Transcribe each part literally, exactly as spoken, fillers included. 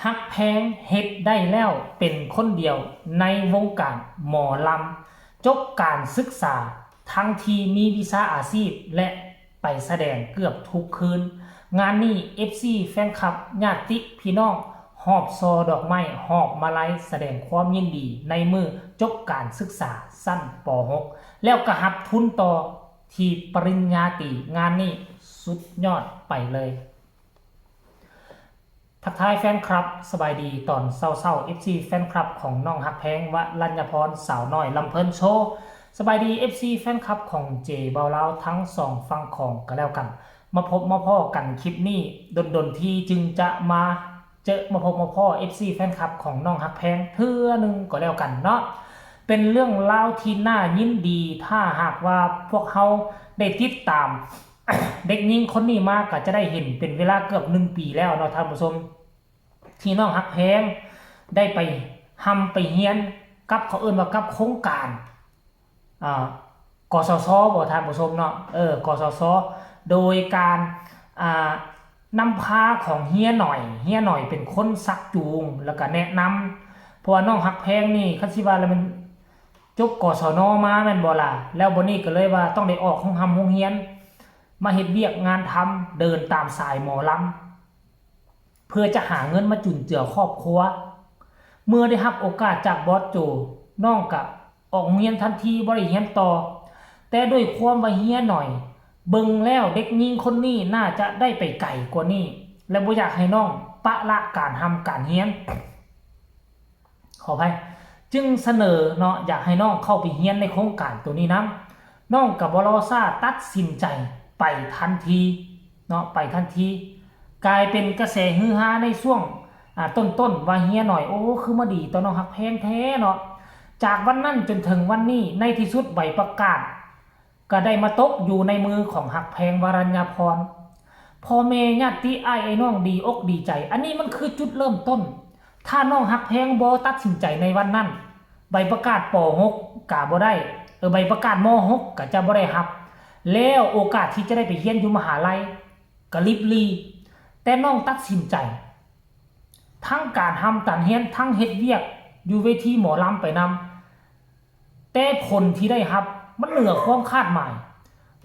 ฮักแพงเฮ็ดได้แล้วเป็นคนเดียวในวงการหมอลำ จบการศึกษา ทั้งที่มีวิชาอาชีพและไปแสดงเกือบทุกคืน งานนี้ เอฟซี แฟนคลับ ญาติพี่น้อง หอบซอดอกไม้ หอบมาลัยแสดงความยินดีในมื้อจบการศึกษาชั้น ป.หก แล้วก็รับทุนต่อที่ปริญญาตรี งานนี้สุดยอดไปเลย ทักทายแฟนคลับ สบายดีตอนเช้าๆ เอฟซี แฟนคลับของน้องฮักแพง วรัญญพร สาวน้อยลำเพลินโชว์ สบายดี เอฟซี แฟนคลับของเจเบาลาวทั้งสองฝั่งของก็แล้วกัน มาพบมาพ้อกันคลิปนี้ ดนๆ ทีจึงจะมาเจอมาพบมาพ้อ เอฟซี แฟนคลับของน้องฮักแพงเทื่อหนึ่งก็แล้วกันเนาะ เป็นเรื่องราวที่น่ายินดี ถ้าหากว่าพวกเฮาได้ติดตาม เด็กหญิงคนนี้มาก็จะได้เห็นเป็นเวลาเกือบหนึ่งปีแล้วเนาะท่านผู้ชม ที่น้องฮักแพงได้ไปร่ำไปเฮียนกับเขาเอิ้นว่ากับโครงการ อ่า กสศ บ่ท่านผู้ชมเนาะ เออ กสศ โดยการ อ่า นำพาของเฮียหน่อย เฮียหน่อยเป็นคนชักจูง แล้วก็แนะนำ เพราะว่าน้องฮักแพงนี่ คันสิว่าแล้วมันจบ กศน มาแม่นบ่ล่ะ แล้วบัดนี้ก็เลยว่าต้องได้ออกโรงร่ำโรงเฮียน มาเฮ็ดเวียกงานทำ เดินตามสายหมอลำ เพื่อจะหาเงินมาจุนเจือครอบครัว เมื่อได้รับโอกาสจากบอสโจ น้องก็ออกโรงเรียนทันที บ่ได้เรียนต่อ แต่ด้วยความว่าเฮียหน่อย เบิ่งแล้วเด็กหญิงคนนี้น่าจะได้ไปไกลกว่านี้ และบ่อยากให้น้องปะละการร่ำการเฮียน ขออภัย จึงเสนอเนาะ อยากให้น้องเข้าไปเรียนในโครงการตัวนี้นำ น้องก็บ่รอช้า ตัดสินใจไปทันทีเนาะ ไปทันที กลายเป็นกระแสฮือฮาในช่วง อ่า ต้นๆ ว่าเฮียหน่อย โอ้ คือมาดีต่อน้องฮักแพงแท้เนาะ จากวันนั้นจนถึงวันนี้ ในที่สุดใบประกาศ ก็ได้มาตกอยู่ในมือของฮักแพง วรัญญาพร พ่อแม่ญาติอ้ายไอ้น้องดีอกดีใจ อันนี้มันคือจุดเริ่มต้น ถ้าน้องฮักแพงบ่ตัดสินใจในวันนั้น ใบประกาศ ป.หก ก็บ่ได้ เออ ใบประกาศ ม.หก ก็จะบ่ได้รับ แล้วโอกาสที่จะได้ไปเรียนอยู่มหาลัยก็ลิบหรี่ แต่น้องตัดสินใจ ทั้งการร่ำการเฮียน ทั้งเฮ็ดเวียกอยู่เวทีหมอลำไปนำ แต่ผลที่ได้รับมันเหนือความคาดหมาย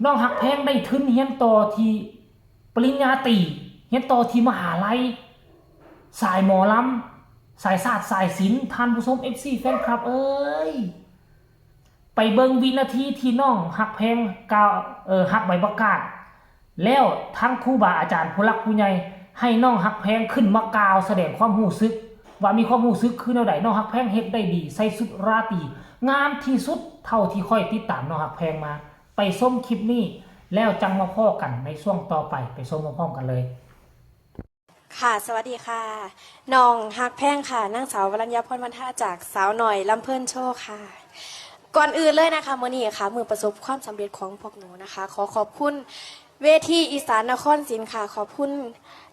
น้องฮักแพงได้ทุนเรียนต่อที่ปริญญาตรี เรียนต่อที่มหาลัย สายหมอลำ สายศาสตร์สายศิลป์ ท่านผู้ชม เอฟซี แฟนคลับเอ้ย ไปเบิ่งวินาทีที่น้องฮักแพงกล่าว เอ่อ รับใบประกาศ แล้วทั้งครูบาอาจารย์ผู้หลักผู้ใหญ่ให้น้องฮักแพงขึ้นมากล่าวแสดงความรู้สึก ว่ามีความรู้สึกคือแนวใด น้องฮักแพงเฮ็ดได้ดี ใส่ชุดราตรี งามที่สุดเท่าที่ข้อยติดตามน้องฮักแพงมา ไปชมคลิปนี้ แล้วจั่งมาพ้อกันในช่วงต่อไป ไปชมพร้อมๆกันเลย ค่ะ สวัสดีค่ะ น้องฮักแพงค่ะ นางสาววรัญญาพร วันทา จากสาวหน่อยลำเพลินโชว์ค่ะ ก่อนอื่นเลยนะคะ มื้อนี้ค่ะ มื้อประสบความสำเร็จของพวกหนูนะคะ ขอขอบคุณเวทีอีสานนครศิลป์ค่ะ ขอบคุณ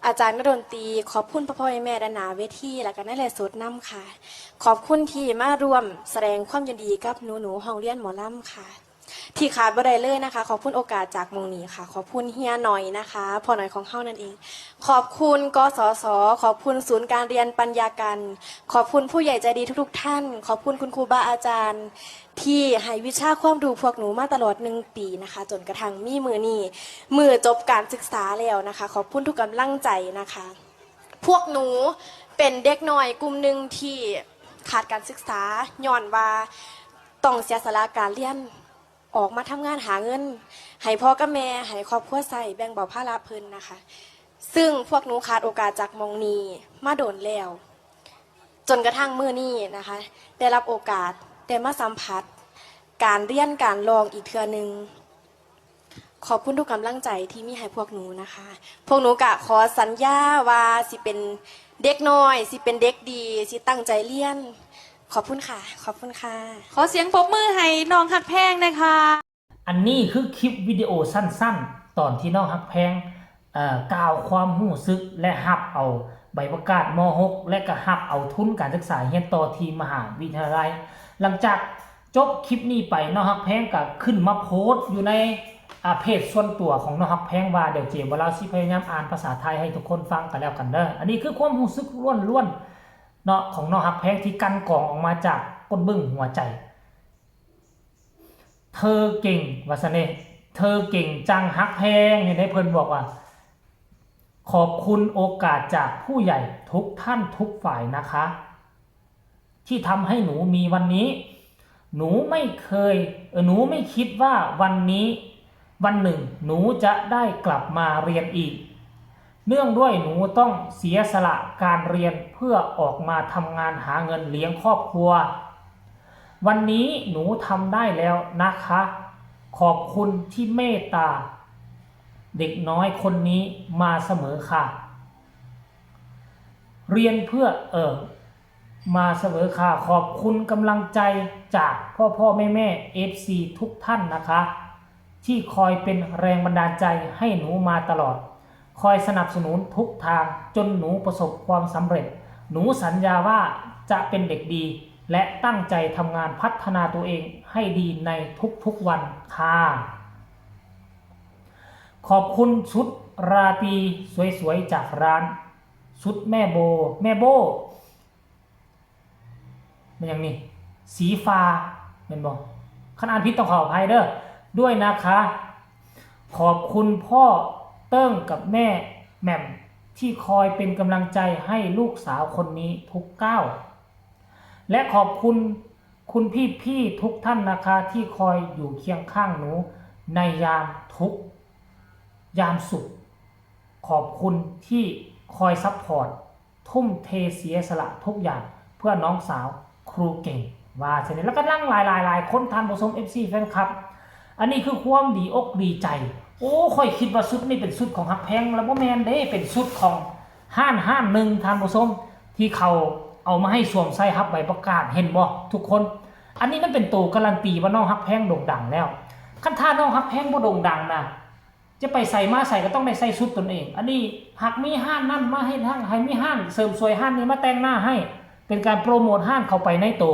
อาจารย์นักดนตรี ขอบคุณพ่อพ่อแม่แม่ด้านหน้าเวที แล้วก็ในไลฟ์สดนำค่ะ ขอบคุณที่มาร่วมแสดงความยินดีกับหนูๆ ห้องเรียนหมอลำค่ะ ที่ขาดบ่ได้เลยนะคะ ขอบคุณโอกาสจากหม่องนี้ค่ะ ขอบคุณเฮียหน่อยนะคะ พ่อหน่อยของเฮานั่นเอง ขอบคุณ กสศ ขอบคุณศูนย์การเรียนปัญญากัน ขอบคุณผู้ใหญ่ใจดีทุกๆท่าน ขอบคุณคุณครูบาอาจารย์ ที่ให้วิชาความรู้พวกหนูมาตลอดหนึ่งปีนะคะ จนกระทั่งมีมื้อนี้ มื้อจบการศึกษาแล้วนะคะ ขอบคุณทุกกำลังใจนะคะ พวกหนูเป็นเด็กน้อยกลุ่มหนึ่งที่ขาดการศึกษา ย้อนว่าต้องเสียสละการเรียน ออกมาทำงานหาเงิน ให้พ่อกับแม่ ให้ครอบครัวใช้ แบ่งเบาภาระเพิ่นนะคะ ซึ่งพวกหนูขาดโอกาสจากหม่องนี้มาโดนแล้ว จนกระทั่งมื้อนี้นะคะ ได้รับโอกาส ได้มาสัมผัส การเรียนการร้องอีกเทื่อหนึ่ง ขอบคุณทุกกำลังใจที่มีให้พวกหนูนะคะ พวกหนูกะขอสัญญาว่าสิเป็นเด็กน้อย สิเป็นเด็กดี สิตั้งใจเรียน ขอบคุณค่ะ ขอบคุณค่ะ ขอเสียงปรบมือให้น้องฮักแพงนะคะ อันนี้คือคลิปวิดีโอสั้นๆ ตอนที่น้องฮักแพง เอ่อ กล่าวความรู้สึกและรับเอาใบประกาศ ม.หก และก็รับเอาทุนการศึกษาเรียนต่อที่มหาวิทยาลัย หลังจากจบคลิปนี้ไป น้องฮักแพงก็ขึ้นมาโพสต์อยู่ใน อ่า เพจส่วนตัวของน้องฮักแพงว่า เดี๋ยวเจบ่าวลาวสิพยายามอ่านภาษาไทยให้ทุกคนฟังกันแล้วกันเด้อ อันนี้คือความรู้สึกล้วนๆเนาะ ของน้องฮักแพงที่กลั่นกรองออกมาจากก้นบึ้งหัวใจ เธอเก่ง ว่าซั่นเด้ เธอเก่งจังฮักแพง เห็นได้เพิ่นบอกว่า ขอบคุณโอกาสจากผู้ใหญ่ทุกท่านทุกฝ่ายนะคะ ที่ทำให้หนูมีวันนี้ หนูไม่เคย เอ่อ หนูไม่คิดว่าวันนี้ วันหนึ่งหนูจะได้กลับมาเรียนอีก เนื่องด้วยหนูต้องเสียสละการเรียนเพื่อออกมาทำงานหาเงินเลี้ยงครอบครัว วันนี้หนูทำได้แล้วนะคะ ขอบคุณที่เมตตาเด็กน้อยคนนี้มาเสมอค่ะ เรียนเพื่อ เออ มาเสมอค่ะ ขอบคุณกำลังใจจากพ่อพ่อแม่แม่ เอฟซี ทุกท่านนะคะ ที่คอยเป็นแรงบันดาลใจให้หนูมาตลอด คอยสนับสนุนทุกทางจนหนูประสบความสำเร็จ หนูสัญญาว่าจะเป็นเด็กดี และตั้งใจทำงานพัฒนาตัวเองให้ดีในทุกๆวันค่ะ ขอบคุณชุดราตรีสวยๆจากร้าน ชุดแม่โบ แม่โบ มันหยังนี่ สีฟ้า แม่นบ่ คันอ่านผิดต้องขออภัยเด้อ ด้วยนะคะ ขอบคุณพ่อเติ้งกับแม่แหม่ม ที่คอยเป็นกำลังใจให้ลูกสาวคนนี้ทุกก้าว และขอบคุณคุณพี่ๆทุกท่านนะคะ ที่คอยอยู่เคียงข้างหนูในยามทุกข์ยามสุข ขอบคุณที่คอยซัพพอร์ต ทุ่มเทเสียสละทุกอย่างเพื่อน้องสาวครูเก่ง ว่าซั่นเด้ แล้วก็หลายหลายหลายคน ท่านผู้ชม เอฟซี แฟนคลับ อันนี้คือความดีอกดีใจ โอ้ ข้อยคิดว่าชุดนี้เป็นชุดของฮักแพง แล้วบ่แม่นเด้ เป็นชุดของห้านห้านหนึ่ง ท่านผู้ชม ที่เขาเอามาให้สวมใส่ฮับใบประกาศ เห็นบ่ทุกคน อันนี้มันเป็นตัวการันตีว่าน้องฮักแพงโด่งดังแล้ว คันถ้าน้องฮักแพงบ่โด่งดังนะ จะไปใส่มาใส่ก็ต้องได้ใส่ชุดตนเอง อันนี้หากมีห้านนั่นมาให้ทาง ให้มีห้านเสริมสวยห้านนี้มาแต่งหน้าให้ เป็นการโปรโมทห้านเข้าไปในโต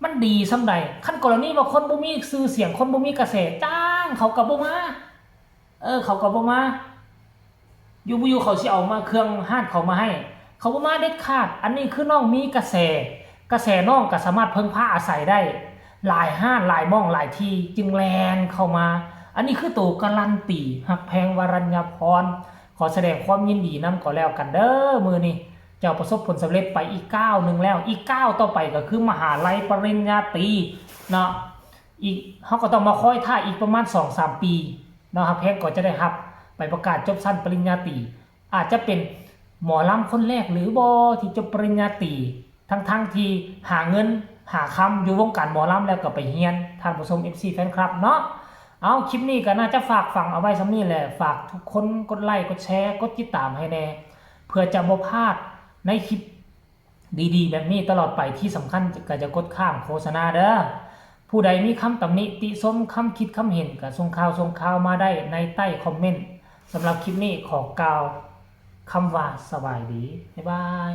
มันดีส่ำใด คันกรณีว่าคนบ่มีชื่อเสียง คนบ่มีกระแส จ้างเขาก็บ่มา เออ เขาก็บ่มา อยู่บ่อยู่เขาสิเอามาเครื่องห้านเขามาให้ เขาบ่มาเด็ดขาด อันนี้คือน้องมีกระแส กระแสน้องก็สามารถเพิ่งพาอาศัยได้ หลายห้านหลายหม่องหลายที่จึงแล่นเข้ามา อันนี้คือตัวการันตี ฮักแพง วรัญญาพร ขอแสดงความยินดีนำก็แล้วกันเด้อ มื้อนี้เจ้าประสบผลสำเร็จไปอีกก้าวหนึ่งแล้ว อีกก้าวต่อไปก็คือมหาลัยปริญญาตรีเนาะ อีก เฮาก็ต้องมาคอยท่าอีกประมาณสองสามปีเนาะ ฮักแพงก็จะได้รับใบประกาศจบชั้นปริญญาตรี อาจจะเป็นหมอลำคนแรกหรือบ่ที่จบปริญญาตรี ทั้งๆที่หาเงินหาคำอยู่วงการหมอลำแล้วก็ไปเรียน ท่านผู้ชม เอฟซี แฟนคลับเนาะ เอา คลิปนี้ก็น่าจะฝากฝังเอาไว้ส่ำนี้แหละ ฝากทุกคนกดไลค์ กดแชร์ กดติดตามให้แน่ เพื่อจะบ่พลาดในคลิปดีๆแบบนี้ตลอดไป ที่สำคัญก็จะกดข้ามโฆษณาเด้อ ผู้ใดมีคำตำหนิติชม คำคิดคำเห็นก็ส่งข่าวส่งข่าวมาได้ในใต้คอมเมนต์ สำหรับคลิปนี้ขอกล่าวคำว่าสบายดี บ๊ายบาย